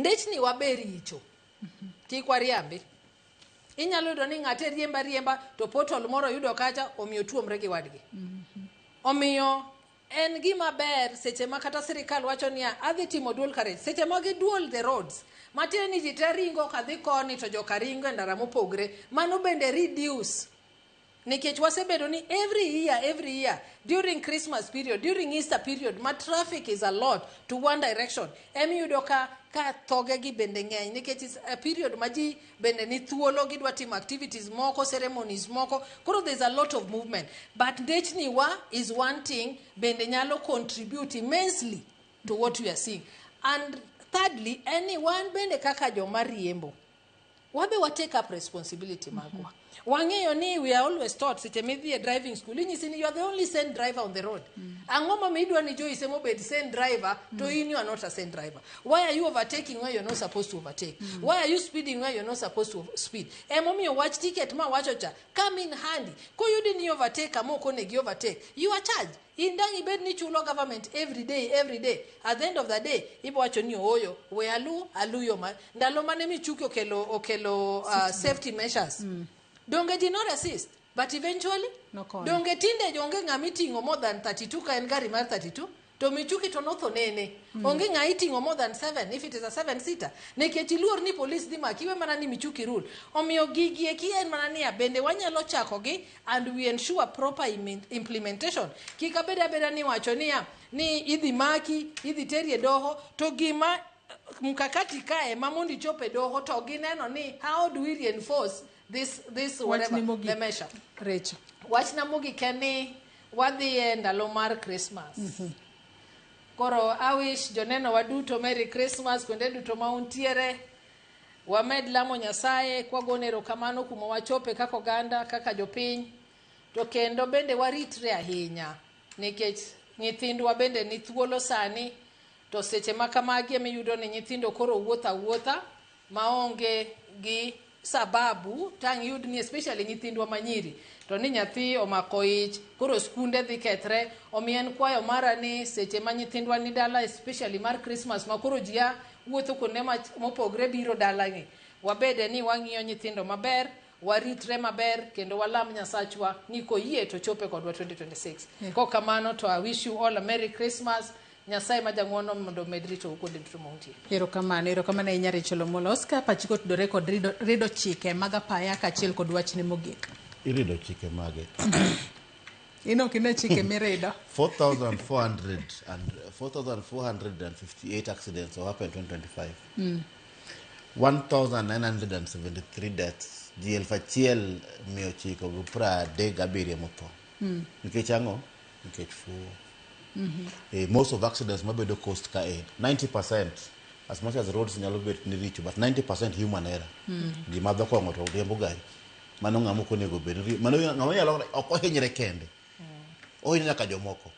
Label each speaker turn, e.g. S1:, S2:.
S1: Ndechni wabe richo. Kik wariambi. Inyalo yudo ni ng'ate riemba riemba to pothole moro yudo kacha, omiyo tuomre gi wadgi. Omiyo en gima ber seche ma kata sirikal wacho niya, adhi timo dual carriage. Seche ma gi dual the roads, matiende ni ji te ringo kadhi koni to joka ringo e ndara mopogre. Mano bende reduce, nikech wasebedo ni every year, every year during Christmas period, during Easter period, ma traffic is a lot to one direction, emiyudo ka thoge gi bende ng'eny, nikech is a period ma ji bende ni thuolo, gidwa timo activities moko, ceremonies moko. Koro there's a lot of movement. But ndechni wa is one thing bende nyalo contribute immensely to what we are seeing. And thirdly, en ni wan bende kaka joma riembo, wabe wa take up responsibility magwa. Wang'eyo ni we are always taught, seche midhi e driving school, inyisi ni you are the only sane driver on the road. Ang'o momiyo idwa ni Joyce emobed sane driver to in you are not a sane driver? Why are you overtaking where you're not supposed to overtake? Why are you speeding where you're not supposed to speed? Emomiyo wach ticket ma wacho cha come in handy. Koyudi ni overtake kama ok onego overtake, you are charged. In dang' ibed ni chulo government every day, every day. At the end of the day, ibo wacho ni ooyo, we alu alu yo ma ndalo mane Michuki okelo safety measures, donge ji no resist? But eventually
S2: Nokonyo.
S1: Donge tinde onge ng'ama iting'o more than 32 ka en gari mar 32? To Michuki to notho nene. Onge ng'a iting'o more than 7 if it is a 7 seater, nikech iluor ni police dhi maki. We mana ni Michuki rule. Omiyo gigi eki en mana niya, bende wanyalo chakogi and we ensure proper implementation. Kik abed abeda ni wacho niya ni idhi maki, idhi teri e doho, to gima mkakati kae ma mondo ichop e doho to gineno ni how do we reinforce this whatever
S2: Wachni mogik.
S1: the measure.
S2: Rachel.
S1: Wachna mogik en ni wadhi e ndalo mar Christmas. Koro I wish joneno waduto Merry Christmas kuonde duto ma untiere. Wamed lamo Nyasaye kwagone erokamano kuma wachope kaka oganda, kaka jopiny. To kendo bende waritre ahinya, nikech nyithindwa bende ni thuolo sani, to seche ma kamagi emiyudo ni nyithindo koro wuotho awuotha maonge gi sababu. Tang' yud ni especially nyithindwa manyiri, to ni nyathi omako ich, koro skunde dhi kethre. Omiyo en kwayo mara ni seche ma nyithindwa ni dala, especially mar Christmas ma koro ji a wuotho kuonde mopogre biro dalagi, wabede ni wang'iyo nyithindo maber, waritre maber, kendo walam Nyasachwa ni koyie to chope kodwa 2026. Kokamano to I wish you all a Merry Christmas. Nyasaye ma jang'wono mondo omed ritou kuonde duto mauntie.
S2: Erokamano, erokamano ahinya, Rachel Omolo. Oscar, pachi kotudore kod rido chike mag apaya kaachiel kod wachne mogik.
S3: Irido chike mage?
S2: In ok ine chike mirido?
S3: 4,400 and 4,458 accidents have happened in 2025. 1,973 deaths. Ji 1937 motho. Nikech ang'o? Nikech fuwo. Most of accidents mabedo coast ka e 90%, as much as roads nyalo bet ni richo, but 90% human error. Ji madho kong'o to riembo gari. Mano ng'ama ok onego bed ni mano ng'ama nyalo ok ohinyre kende. Ohinyo nyaka jomoko.